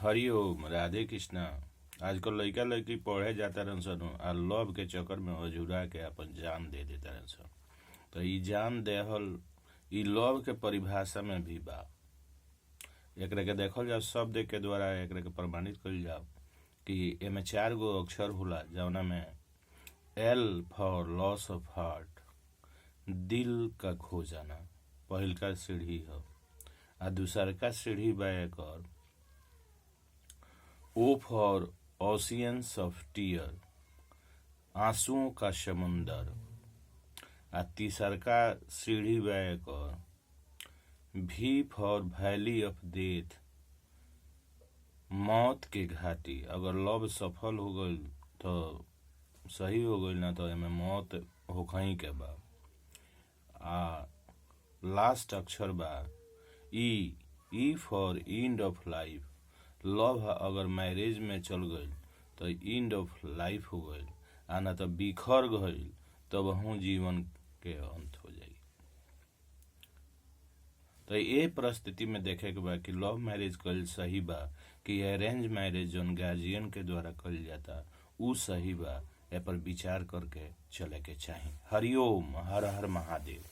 हरिओम राधे कृष्णा। आजकल लइका लइकी पढ़े जाता रहन सन आ लव के चक्कर में अझुरा के आपन जान दे देता रहन सन। त इ जान देहल इ लव के परिभाषा में भी बा। एकरा के देखल जाव, शब्द के द्वारा एकरा के प्रमाणित कइल जाव कि एमे चार गो अक्षर होला, जवना में L for loss of heart, दिल का खो जाना पहिलका सीढ़ी ह आ दूसरका सीढ़ी बा एकर O for oceans of tear, आंसुओं का समुंदर, आ तीसरका सीढ़ी बा एकर V for valley of death, मौत के घाटी। अगर लव सफल हो गईल तो सही हो गईल, ना तो एमे मौत होखही के बा। आ लास्ट अक्षर बा E, E for end of life। Love अगर मैरिज में चल गईल तो एंड ऑफ लाइफ हो गईल, आ ना तो बिखर गईल तब हूँ जीवन के अंत हो जाई। तो ये परिस्थिति में देखे के बा कि लव मैरिज कईल सही बा कि अरेंज मैरिज जौन गार्जियन के द्वारा कईल जाता उ सही बा। ए पर विचार करके चले के चाही। हरिओम, हर हर महादेव।